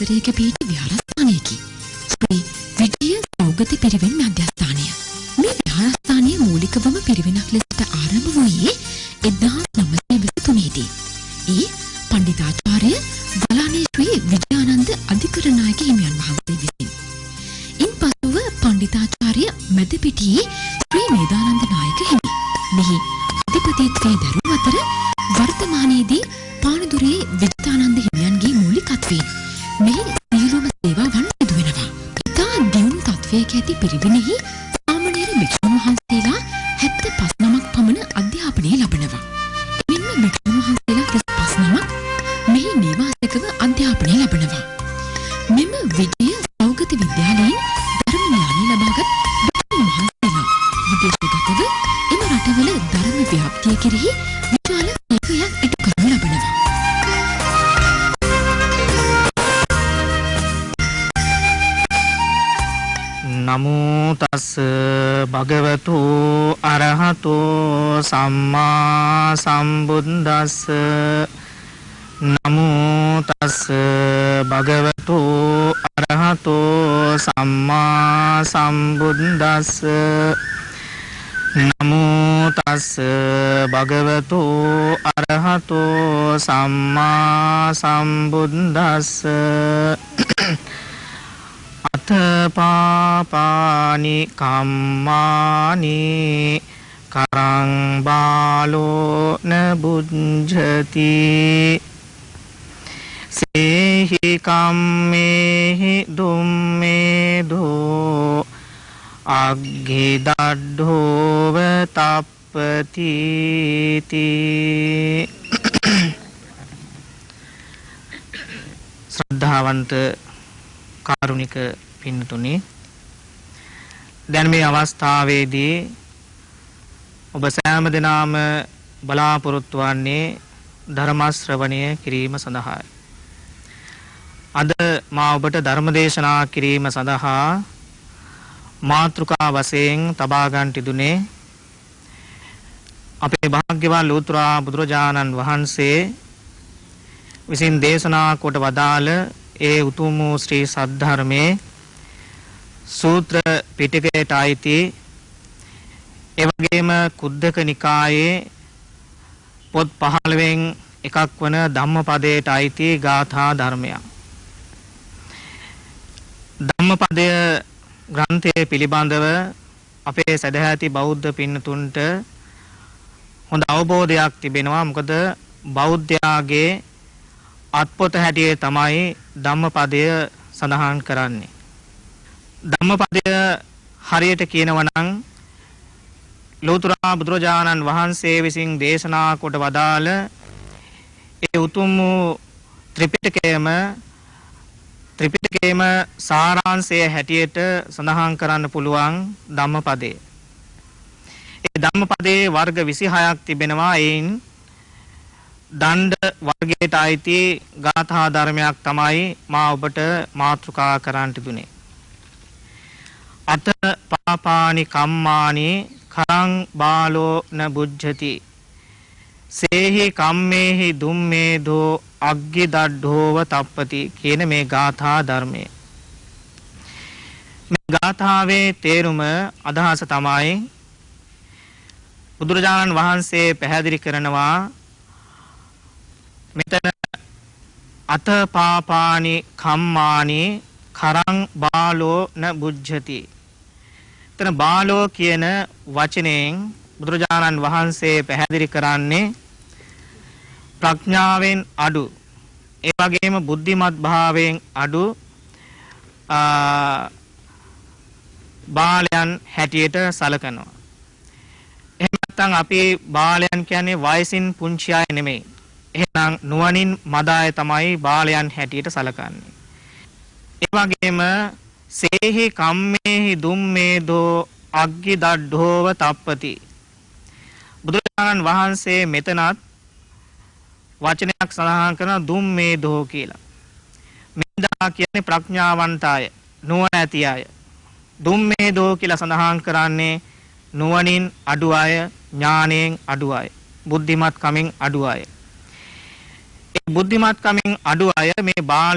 පරිසරයක පිහිටි විහාරස්ථානයකි. ශ්‍රී විජය සෞගති පිරිවෙන් මධ්‍යස්ථානය. මේ විහාරස්ථානය මූලිකවම පිරිවෙනක් ලෙසට ආරම්භ වූයේ 1923 දී. ඒ පණ්ඩිතාචාර්ය වලානේ ශ්‍රී විජයානන්ද අධිකරණනායක හිමියන් වහන්සේ විසින්. ඉන්පසුව පණ්ඩිතාචාර්ය මැදපිටියේ ශ්‍රී මේදානන්ද නායක හිමි මෙහි අධිපතිත්වයේ දරූ අතර වර්තමානයේදී පානදුරේ විජිතානන්ද හිමියන්ගේ මූලිකත්වයෙන් මෙහි සියලුම සේවාවන් සිදු වෙනවා. ඉතා දියුණු තත්වයක ඇති පිරිවෙනෙහි සාමණේර භික්ෂුන් වහන්සේලා 75 නමක් පමණ අධ්‍යාපනය ලබනවා. එමෙන්ම භික්ෂුන් වහන්සේලා 35 නමක් මෙහි නේවාසිකව අධ්‍යාපනය ලබනවා. මෙම විජය සෞගති විද්‍යාලයෙන් ධර්ම ඥානය ලබාගත් භික්ෂුන් වහන්සේලා විදේශගතව එම රටවල ධර්ම ව්‍යාප්තිය කෙරෙහි විශාල සේවයක් ඉටු කරනු ලබනවා. නමෝ තස්ස භගවතු අරහතෝ සම්මා සම්බුද්දස්ස. නමෝ තස්ස භගවතු අරහතෝ සම්මා සම්බුද්දස්ස. නමෝ තස්ස භගවතු අරහතෝ සම්මා සම්බුද්දස්ස. අත පාපානි කම්මානි කරං බාලෝ න බුද්ධති. සේහි කම්මේහි දුම්මේදෝ අග්ගි දඩ්ඩෝව තප්පති තී. ශ්‍රද්ධාවන්ත කාරුණික පින්තුනි, දැන් මේ අවස්ථාවේදී ඔබ සෑම දෙනාම බලාපොරොත්තු වන්නේ ධර්ම ශ්‍රවණය කිරීම සඳහායි. අද මා ඔබට ධර්ම දේශනා කිරීම සඳහා මාතෘකා වශයෙන් තබා ගන්නට තිදුනේ අපේ භාග්‍යවත් ලෝතර බුදුරජාණන් වහන්සේ විසින් දේශනා කොට වදාළ ඒ උතුම් වූ ශ්‍රී සද්ධර්මයේ සූත්‍ර පිටකයට අයිති, ඒ වගේම කුද්දක නිකායේ පොත් 15න් එකක් වන ධම්මපදයට අයිති ගාථා ධර්මයක්. ධම්මපදය ග්‍රන්ථය පිළිබඳව අපේ සදැහැති බෞද්ධ පින්නතුන්ට හොඳ අවබෝධයක් තිබෙනවා. මොකද බෞද්ධයාගේ අත්පොත හැටියට තමයි ධම්මපදය සඳහන් කරන්නේ. ධම්මපදය හරියට කියනවා නම් ලෝතර බුදුරජාණන් වහන්සේ විසින් දේශනා කොට වදාළ ඒ උතුම් වූ ත්‍රිපිටකයේම සාරාංශය හැටියට සඳහන් කරන්න පුළුවන් ධම්මපදය. ඒ ධම්මපදයේ වර්ග 26ක් තිබෙනවා. එයින් දණ්ඩ වර්ගයට අයිති ගාථා ධර්මයක් තමයි මා ඔබට මාතෘකා කරන්නට දුන්නේ. අත පාපානි කම්මානි කරං බාලෝ න බුද්ධති. සේහි කම්මේහි දුම්මේදෝ අග්ගි දඩ්ඩෝව තප්පති කියන මේ ගාථා ධර්මය. මේ ගාථාවේ තේරුම අදහස තමයි බුදුරජාණන් වහන්සේ පැහැදිලි කරනවා මෙතන අත පාපානි කම්මානි කරං බාලෝ න බුද්ධති. එතන බාලෝ කියන වචනයෙන් බුදුරජාණන් වහන්සේ පැහැදිලි කරන්නේ ප්‍රඥාවෙන් අඩු, ඒ වගේම බුද්ධිමත් භාවයෙන් අඩු බාලයන් හැටියට සලකනවා. එහෙම නැත්නම් අපි බාලයන් කියන්නේ වයසින් පුංචි අය නෙමෙයි. එහෙනම් නුවණින් මද අය තමයි බාලයන් හැටියට සලකන්නේ. ඒ වගේම සේහි කම්මේහි දුම්මේදෝ අග්ගි දඩ්ඩෝව තප්පති. බුදුරජාණන් වහන්සේ මෙතනත් වචනයක් සඳහන් කරන දුම්මේදෝ කියලා. මේදා කියන්නේ ප්‍රඥාවන්ත අය, නුවණ ඇති අය. දුම්මේදෝ කියලා සඳහන් කරන්නේ නුවණින් අඩු අය, ඥානයෙන් අඩු අය, බුද්ධිමත් කමින් අඩු අය. ඒ බුද්ධිමත් කමින් අඩු අය මේ බාල